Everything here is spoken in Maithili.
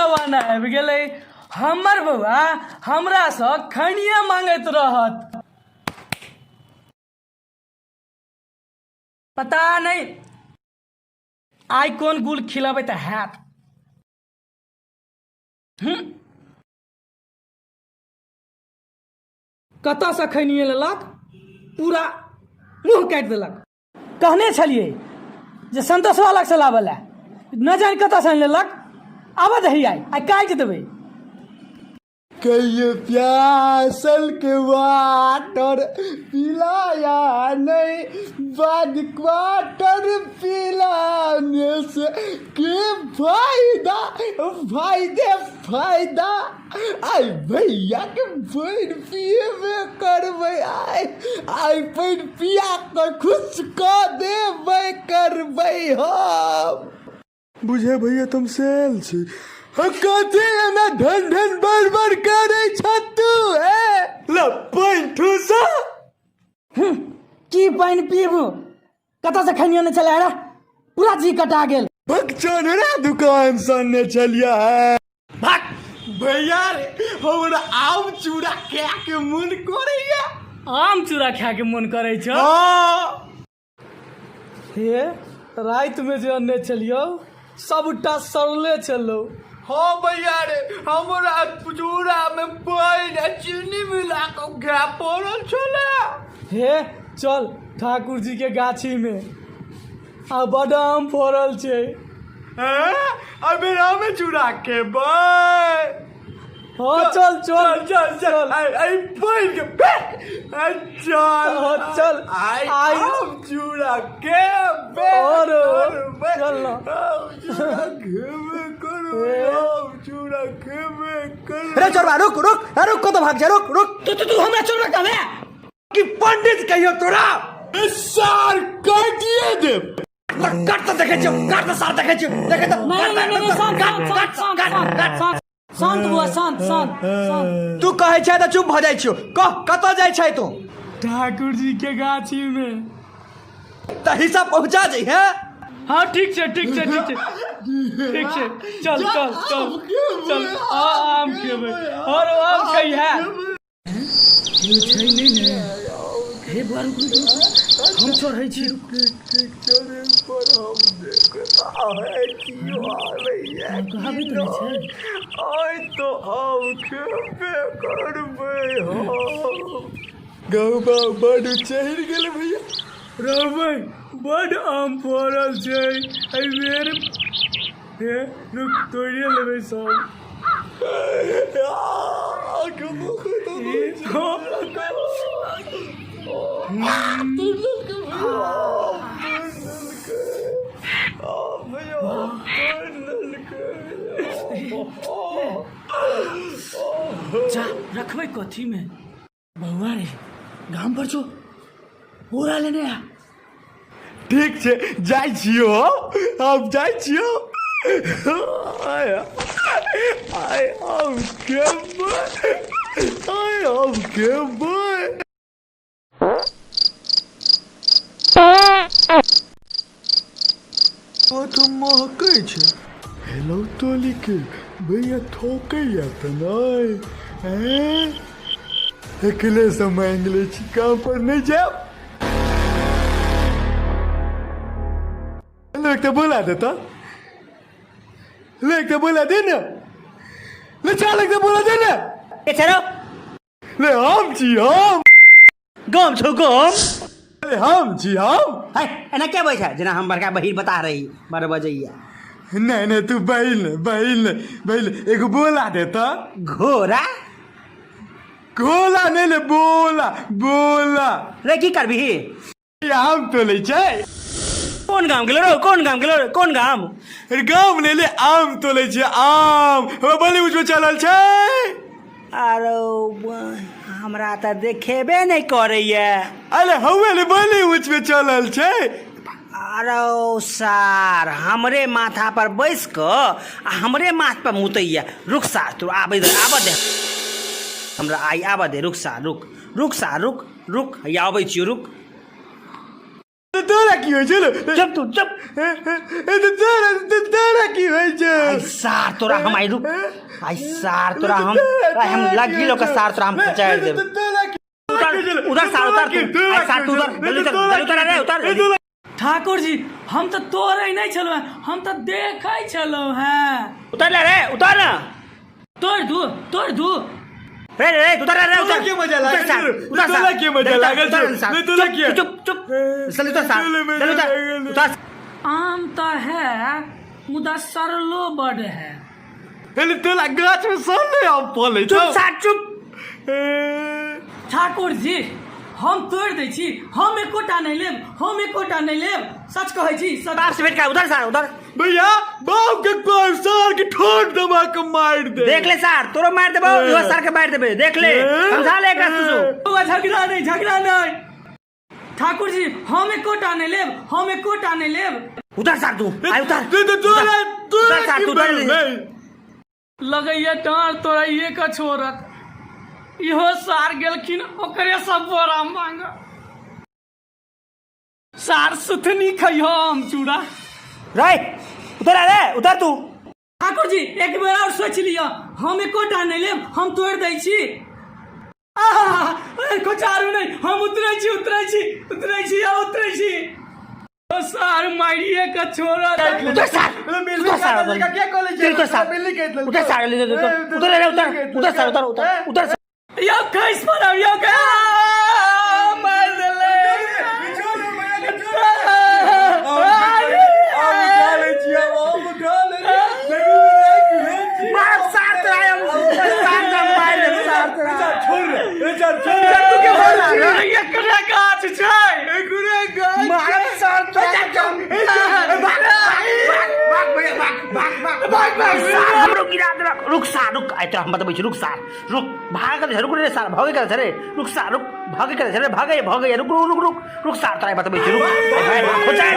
जमाना आबि गेलै, हमर बौआ हमरासँ खनिया मांगैत रहत। पता नहि आइ कोन गुल खिलबै तऽ हैत। कतऽसँ खैनिए लेलक, पूरा मुँह काटि देलक। कहने छलियै जे संतोषवा लगसँ लाबऽ लए, न जानि कतऽसँ आनि लेलक। आबऽ दही, आइ आइ काटि देबै। कहियो प्यासल के वाटर पिलाया नहीं, बाद क्वार्टर पिलाने से के फायदा, फायदे फायदा। आइ भैया के पानि पिएबे करबै, आइ आइ पानि पिया कऽ खुश कऽ देबै करबै हम। बुझे भैया तुम सेल छी, कथी एना ढन ढन बड़ बड़ करै छ तू? ए ल पानि ठूसा। की पानि पीबू, कतऽसँ खनियो नहि छलै रे, पूरा जी कटा गेल। बकचोनरा दुकान सँ ने छलिया है। भाग भैया रे, हमरा आम चूड़ा खाय के मन करैया। आम चूड़ा खाय के मन करै छौ? हाँ। हे, रातिमे जे अनने छलियौ सबटा सड़ले छलौ। हाँ भैया रे, हमरा चूड़ा में पानि आ चीनी मिला कऽ खाय पड़ल छलै। हे चल ठाकुर जी के गाछी में आ बड आम फड़ल छै। हैं? अबे आमे चूड़ा खेबै? हाँ चल चल। चल चल चल, आई आई पानि के फेंक, आई चल। हाँ, चल। आई आई आम चूड़ा खेबै। और करबै। चल ना। आम चूड़ा खेबे करबै, आम चूड़ा खेबे करबै। रे चोरबा, रुक रुक, ए, रुक, कतऽ भाग जा, रुक रुक। तू तू तू हमरा चोरबा कहबे? कि पंडित कहियो तोरा? सार काटिए देब। काट तऽ देखै छियौ, काट तऽ सार देखै छियौ, देखै तऽ। नहीं नहीं नहीं, शांत शांत शांत शांत शांत शांत बुआ, शांत शांत शांत। तू कहै छै तऽ चुप भऽ जाइ छियौ। कह, कतऽ जाइ छै तू? ठाकुर जी के गाछी में। तऽ हिस्सा पहुँचा जइहे। हाँ ठीक छै, ठीक छै, ठीक छै, ठीक छै, चल चल चल चल। आ आम खेबै और आम खइहे। केओ छै नहि ने? हे बुआ, रुक रुक रुक, हम चढ़ै छी। चढ़े पर हम देखता है कियो आबैया। कहबै तऽ नहि छै। आइ तो आम खेबे करबै हम। गौबा बड चढ़ि गेल भैया। रहबै, बड आम फड़ल छै एहि बेर। हे रुक, तोड़िए लेबै सब। जा रखबै कथीमे बौआ रे? गाम पर छो, बोरा लेने आ। ठीक छै, जाइ छियो, हम जाइ छियो। आय आय हम खेबै, आय हम खेबै। ओ तऽ महकै छै। हेलो तोली के भैया ठोकैया तऽ नहि? ऐं, अकेले से मांगि लै छी, काम पर नहि जायब। ले एकटा बोला देता, ले एकटा बोला दे ने, ले चल एकटा बोला दे ने। के छै रौ? ले हम छी हम। गम छौ गम। अरे हम छी हम। है, एना क्या बजै छै जेना हम बड़का बहिर बता रही बड़ बजैया। नहीं नहीं, तू बहिल नहीं, बहिल नहीं, बहिल नहीं। एगो बोला देता। घोड़ा? घोड़ा नहीं ले, बोला बोला। रे की करबिही? आम तो ले छै। कोन गाम गेलो रो? कोन गाम गेलो रो? कोन गाम? अरे गाम ले ले, आम तो ले छै आम। हमरा बलि उजमे चलल छै। आरो हमरा तऽ देखेबे नहि करैया। अरे हौवे ले, बलि उजमे चलल छै। आरो सार हमरे माथा पर बैस कऽ आ हमरे माथ पर मुतैया। रुक सार, तू आबै दे, आबऽ दे हमरा, आइ आबऽ दे। रुक सार, रुक रुक सार, रुक रुक, हैया अबै छियौ, रुक। तोरा की होइ छौ चुप तू चुप। तोरा की होइ छौ? आई सार तोरा हम, आई रुक, आई सार तोरा हम, आई हम लगी लोग सार तोरा हम खचाड़ देब। उतर उधर सार, उतर तू, आई सार तू उतर, जल्दी उतर, जल्दी उतर रे उतर। ठाकुर जी, हम तऽ तोड़ै नहि छलहुँ हेँ, हम तऽ देखै छलहुँ हेँ। उतर ले रे, उतर ना। तोड़ दू, तोड़ दू। रे रे उतर रे, उतर। तोरा के मजा लागल उतर सार, छौ? उतर सार। तोरा के मजा जल्दी उतर, लागल उतर छौ? सार। नहीं, तोरा चुप, के? चुप चुप, जल्दी उतर सार, तोरा मजा जल्दी उतर, लागल। उतर। आम तऽ है मुदा सड़लो बड है। तोरा गाछ में सड़ले आम फलै छौ? चुप सार, चुप। ठाकुर जी, हम तोड़ि दै छी, हम एकोटा नहि लेब, हम एकोटा नहि लेब, सच कहै छी, सच। बाप से भेट का, उधर सार, उधर। भैया बाप के कोई सार के ठोक दबा के मार दे। देख ले सार, तोरो मार देबो, इहो सार के मार देबे, देख ले, समझा ले एकरा सुसु। बौआ, झगड़ा नहि, झगड़ा नहि। ठाकुर जी, हम एकोटा नहि लेब, हम एकोटा नहि लेब। उधर सार तू, आइ उतर। तू तोरा तोरा उतर सार, की तू उतर। भेल? लगैया डाँड़ तोड़ाइए के छोड़त। इहो सार गेलखिन ओकरे सब बोरा मांग। सार सुथनी खइहो हम चूड़ा। रे उतर रे, उतर तू। ठाकुर जी, एक बेर और सोच लिअ, हम एकोटा नहि लेब, हम तोड़ि दै छी। आहा, खोचारू नहि, हम उतरै छी, उतरै छी, उतरै छी, आ उतरै छी। ओ सार मारिए के छोड़त। उतर सार, उतर सार, उतर सार, उतर सार, उतर रे, उतर, उतर सार, उतर, उतर, उतर सार। यौ खसि पड़ब यौ, मारि देलै। मार सार तोरा हम, सार तोरा मारि देब, सार तोरा। एकरे गाछ छै। मारब सार तोरा। भाग भाग भाग भैया, भाग भाग भाग भाग भाग। सार हमरो गिरा देलक। रुक सार, रुक, आइ तोरा हम बतबै छी। रुक सार, रुक, भाग के रुक रे सार, भागे के छै रे, रुक सार, रुक, भागे के छै रे, भागे भागे, रुक रुक रुक रुक रुक सार, तोरा बतबै छी, रुक। खोचाइ